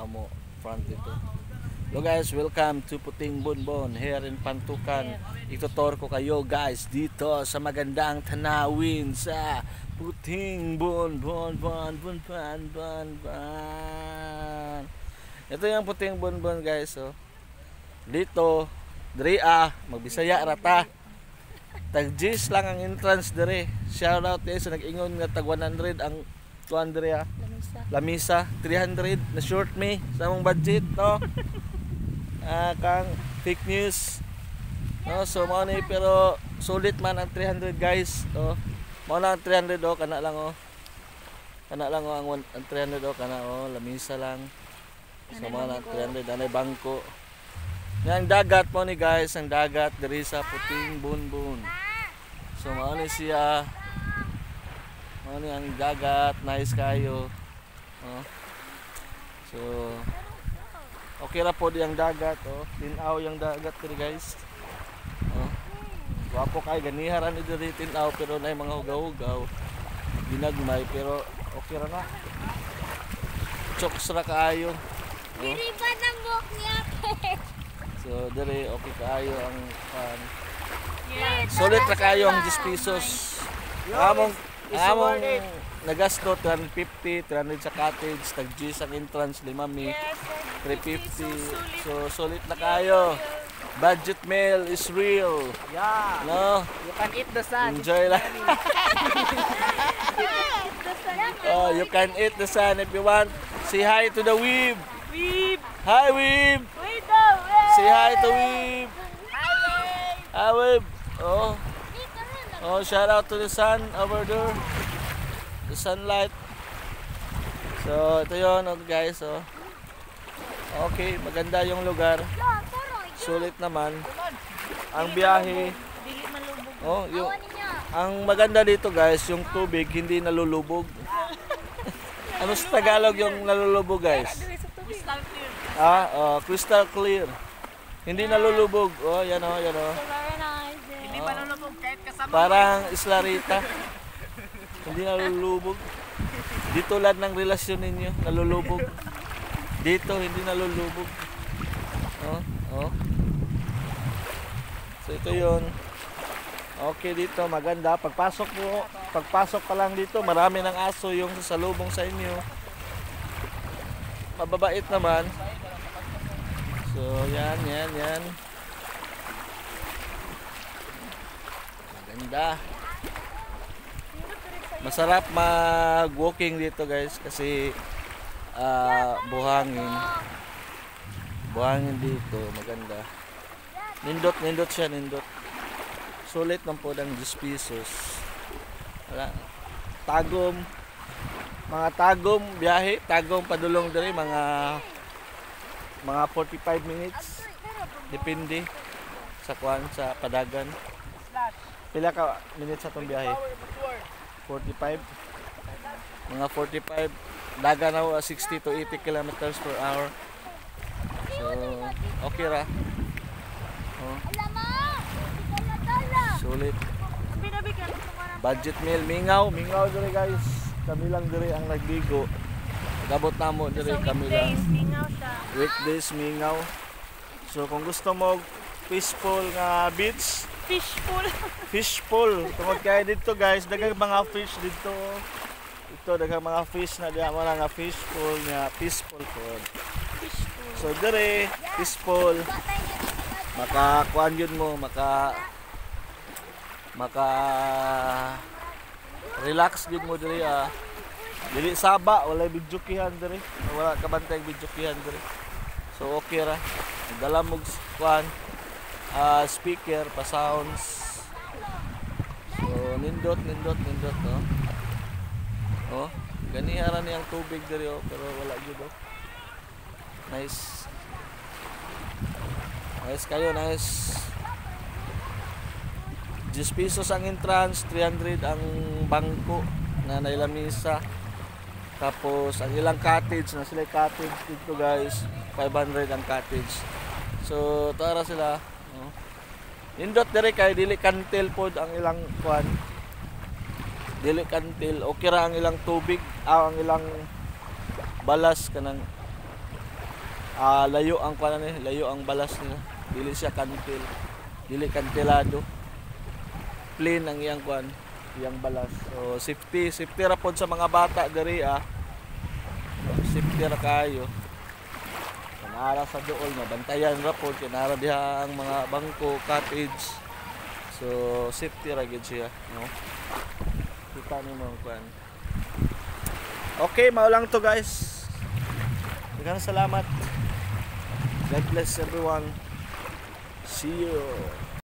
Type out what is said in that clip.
mo front dito. Hello guys, welcome to Puting Bonbon here in Pantukan. Itutour ko kayo, guys, dito sa magandang tanawin sa Puting Bonbon Bon Bon Bon Bon Bon. Ito yung Puting Bonbon, guys, oh. Dito, diri ah, magbisaya rata. Tag diyes lang ang entrance dire. Shout out eh sa nag-ingon nga tag 100 ang tuan dire ah. Lamisa. Lamisa, 300 na short me sa among budget, no? Ah, kang fake news, no? So mao ni, pero sulit man ang 300, guys, oh. Mao na ang 300, oh, kana lang, oh. Kana lang, oh, ang 300, oh, kana, oh, lamisa lang. So mao na ang 300, anay bangko. Nga ang dagat mo ni, guys, ang dagat diri sa Puting Bonbon. So mao ni siya. Mao ni ang dagat, nice kayo. Oh. So okay ra po di ang dagat, oh. Tinaw yung dagat diri, guys. Oh. Gwapo kay ganiha ra ni diri tinaw, pero nay mga hugaw-hugaw. Ginagmay, pero okay ra na. Chokes ra kaayo. Oh. Diriba ng buhok niya. So diri okay kaayo ang kan. Yeah. Sulit ra kaayo ang 10 pesos. Among It's among worth it. Nagasto 350, 300 sa cottage, tag diyes ang entrance, lima mi. Yes, 350. So, sulit. So sulit na kayo. Budget meal is real. Yeah. No? You can eat the sand. Enjoy lang. Oh, you can eat the sand if you want. Say hi to the weeb. Weeb! Hi, weeb. Wait daw! Say hi to weeb. Hi, weeb. Oh. Oh, shout out to the sun over there. The sunlight. So, ito yun, oh, guys. Oh. Okay, maganda yung lugar. Sulit naman. Ang biyahe. Dili malubog. Oh, yung, ang maganda dito, guys, yung tubig hindi nalulubog. Ano sa Tagalog yung nalulubog, guys? Crystal clear. Ah, oh, crystal clear. Hindi nalulubog. Oh, yan oh, yan oh. So very nice. Hindi pa nalulubog kahit kasama. Parang Isla Rita. Hindi nalulubog. Di tulad ng relasyon ninyo, nalulubog. Dito hindi nalulubog. Oh. So ito 'yun. Okay dito, maganda. Pagpasok mo, pagpasok pa lang dito, marami ng aso yung sasalubong sa inyo. Mababait naman. So, yan, yan, yan. Maganda. Masarap mag-walking dito, guys, kasi buhangin. Buhangin dito, maganda. Nindot, nindot siya, nindot. Sulit ng po ng 10 pesos. Wala. Tagum. Mga tagum biyahe, tagum padulong diri mga 45 minutes. Depende sa kuan, sa padagan. Pila ka minutes sa tong biyahe? 45. Mga 45, dagan na 60 to 80 kilometers per hour. So, okay ra. Oh, sulit. Budget meal, mingaw, mingaw diri, guys. Kami lang diri ang nagligo. Gabot namo diri So, kami lang. weekdays, mingaw siya. Weekdays mingaw. So kung gusto mo peaceful nga beach, Fishful. Fishful. Tungod kay dito, guys, daghang mga fish dito. Ito daghang mga fish na diha mo na nga fishful nga peaceful pod. Fishful. So dire peaceful. Maka kuan yun mo, maka maka relax gyud mo diri ah. Dili saba, walay videokehan diri. Wala ka bantay videokehan diri. So okay ra. Dala mo kuan speaker pa sounds. So nindot, nindot, nindot, no. Oh, ganiha ra niyang tubig diri, oh, pero wala gyud, oh. Nice. Nice kayo, nice. 10 pesos ang entrance, 300 ang bangko na nailamisa. Tapos ang ilang cottage na sila cottage dito, guys, 500 ang cottage. So tara sila. Oh. Nindot dire kay dili kantil pod ang ilang kuan. Dili kantil, okay ra ang ilang tubig, ang ilang balas kanang Layo ang kuan ni, layo ang balas nila. Dili siya kantil. Dili kantilado. Plain ang iyang kuan, iyang balas. So safety, safety ra pod sa mga bata diri ah. Safety ra kayo. Kanara sa duol, mabantayan ra pod kay nara diha ang mga bangko, cottage. So safety ra gyud siya, no? Kita nimo ang kuan. Okay, mao lang to, guys. Daghang salamat. God bless everyone. See you.